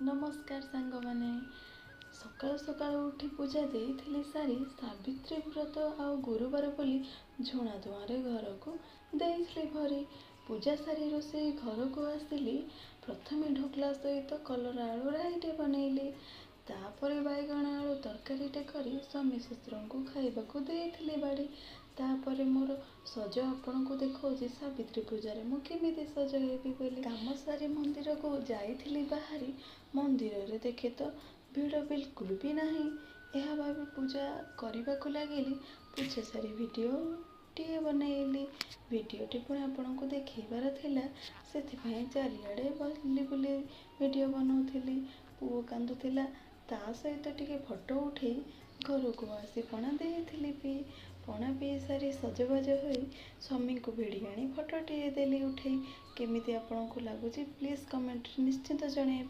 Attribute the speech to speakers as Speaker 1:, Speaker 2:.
Speaker 1: ନମସ୍କାର ସାଙ୍ଗମାନେ। ସକାଳୁ ସକାଳୁ ଉଠି ପୂଜା ଦେଇଥିଲି ସାରି, ସାବିତ୍ରୀ ବ୍ରତ ଆଉ ଗୁରୁବାର ବୋଲି ଝୁଣା ଧୂଆଁରେ ଘରକୁ ଦେଇଥିଲି ଭରି। ପୂଜା ସାରି ରୋଷେଇ ଘରକୁ ଆସିଲି। ପ୍ରଥମେ ଢୋକଲା ସହିତ କଲରା ଆଳୁ ରାଇଟେ ବନେଇଲି। ତାପରେ ବାଇଗଣ ଆଳୁ ତରକାରୀଟେ କରି ସ୍ୱାମୀ ଶ୍ୱଶୁରଙ୍କୁ ଖାଇବାକୁ ଦେଇଥିଲି ବାଢ଼ି। ତାପରେ ମୋର ସଜ ଆପଣଙ୍କୁ ଦେଖାଉଛି, ସାବିତ୍ରୀ ପୂଜାରେ ମୁଁ କେମିତି ସଜ ହେବି ବୋଲି। କାମ ସାରି ମନ୍ଦିରକୁ ଯାଇଥିଲି ବାହାରି। ମନ୍ଦିରରେ ଦେଖେ ତ ଭିଡ଼ ବିଲକୁଲ ବି ନାହିଁ। ଏହା ଭାବି ପୂଜା କରିବାକୁ ଲାଗିଲି। ପୂଜା ସାରି ଭିଡ଼ିଓଟିଏ ବନେଇଲି। ଭିଡ଼ିଓଟି ପୁଣି ଆପଣଙ୍କୁ ଦେଖେଇବାର ଥିଲା, ସେଥିପାଇଁ ଚାରିଆଡ଼େ ବୁଲି ବୁଲି ଭିଡ଼ିଓ ବନାଉଥିଲି। ପୁଅ କାନ୍ଦୁଥିଲା, ତା ସହିତ ଟିକେ ଫଟୋ ଉଠେଇ ଘରକୁ ଆସି ପଣା ଦେଇଥିଲି ପିଇ। ପଣା ପିଇ ସାରି ସଜବାଜ ହୋଇ ସ୍ୱାମୀଙ୍କୁ ଭିଡ଼ି ଆଣି ଫଟୋଟିଏ ଦେଲି ଉଠେଇ। କେମିତି ଆପଣଙ୍କୁ ଲାଗୁଛି, ପ୍ଲିଜ୍ କମେଣ୍ଟରେ ନିଶ୍ଚିନ୍ତ ଜଣାଇବେ।